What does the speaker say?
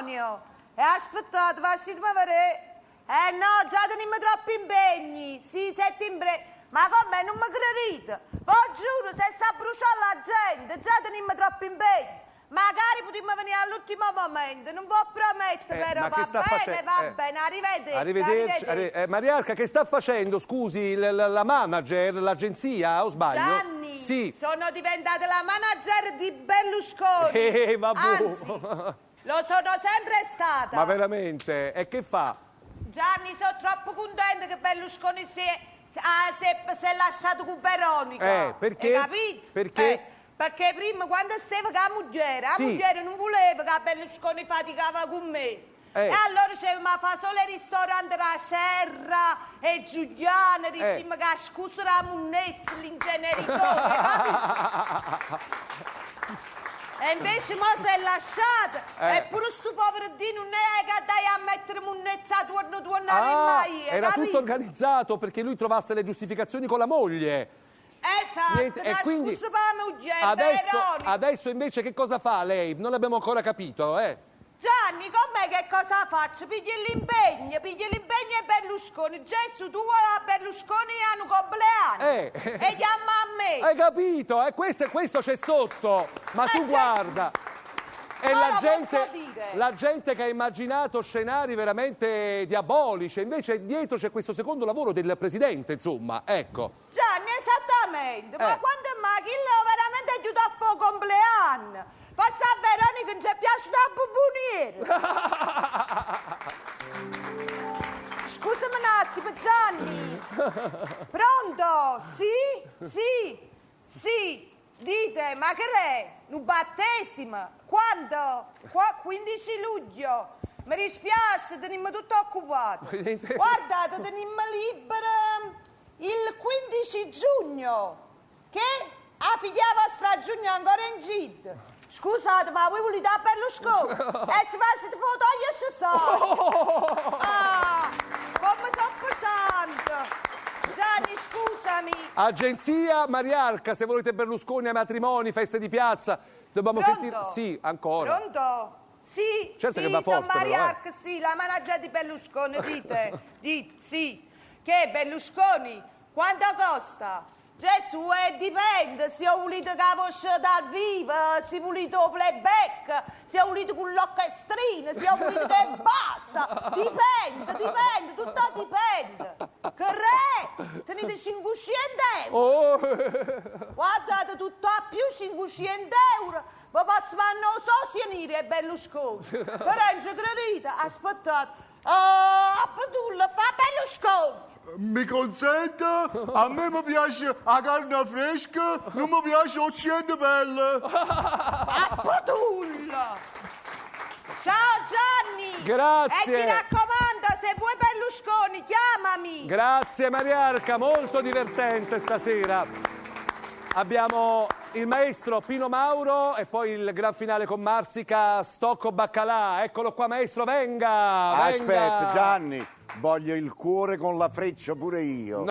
matrimonio. E aspettate, facitemi vedere. Eh no, già teniamo troppi impegni. Sì, settembre. Ma come, non mi credete? Vi giuro, se sta a bruciare la gente, già teniamo troppi impegni. Magari potremmo venire all'ultimo momento, non vi prometto, Eh, però ma va che sta bene, face- va eh. bene, arrivederci. Arrivederci. Mariarca, che sta facendo, scusi, la manager, l'agenzia, o sbaglio? Gianni, Sì. sono diventata la manager di Berlusconi. Vabbè. Anzi, lo sono sempre stata. Ma veramente? E che fa? Gianni, sono troppo contenta che Berlusconi si è, ah, si è lasciato con Veronica. Perché? Hai capito? Perché? Perché prima quando stava con la moglie, la Sì. moglie non voleva che Berlusconi faticava con me. E allora diceva, ma fa solo il ristorante la Serra e Giuliano, diceva che scusa la munnezza, l'ingeneritore, capito? E invece mo si è lasciata. Eppure sto povero Dio non è che dai a mettere munnezza attorno attorno a Ah, mai, era capito? tutto organizzato perché lui trovasse le giustificazioni con la moglie. Esatto, Niente, e una quindi scusa per la moglie, adesso, Veronica. adesso invece che cosa fa lei? Non l'abbiamo ancora capito, eh? Gianni, com'è che cosa faccio? Pigli l'impegno, pigli l'impegno e Berlusconi. Gesù, tu vuoi a Berlusconi a un compleanno. E chiama a me. Hai capito? Questo c'è sotto. Ma Eh, tu Gesù. guarda. E Ma lo posso dire? la gente che ha immaginato scenari veramente diabolici, invece dietro c'è questo secondo lavoro del presidente, insomma, ecco. Gianni, esattamente. Ma quando mai chi l'ho veramente aiutato a fare un compleanno? Forse a Veronica non ci è piaciuta la bomboniera. Scusami un attimo, Gianni. Pronto? Sì? Sì? Sì? Dite, ma che è? Un battesimo? Quando? Qua, 15 luglio. Mi dispiace, teniamo tutto occupato. Presidente. Guardate, teniamo libero il 15 giugno. Che? A figlia vostra a giugno è ancora in gita. Scusate, ma voi volete a Berlusconi? E ci facete togliersi soldi. Ah, come sono pesante. Gianni, scusami. Agenzia Mariarca, se volete Berlusconi ai matrimoni, feste di piazza, dobbiamo Pronto? sentire... Sì, ancora. Pronto? Sì, Certo sì, che va sono forte, però, eh. Mariarca, sì, la manager di Berlusconi, dite, dite, sì. Che Berlusconi, quanto costa? Gesù, dipende, se ho voluto che la voce dal vivo, se ho voluto playback, se ho voluto con l'orchestrina, se ho voluto che basta, dipende, dipende, tutto dipende. Che re, tenete 500 euro. Oh. Guardate, tutto a più 500 euro. Vi posso fare non so se e Berlusconi. Però non ci credete, aspettate. Abdullah, fa Berlusconi. Mi consente? A me mi piace la carne fresca, non mi piace l'occidente bella. Abdullah. Ciao Gianni. Grazie. E ti raccomando, se vuoi Berlusconi, chiamami. Grazie Mariarca, molto divertente stasera. Abbiamo il maestro Pino Mauro e poi il gran finale con Marsica, Stocco Baccalà. Eccolo qua maestro, venga! venga. Aspetta Gianni, voglio il cuore con la freccia pure io.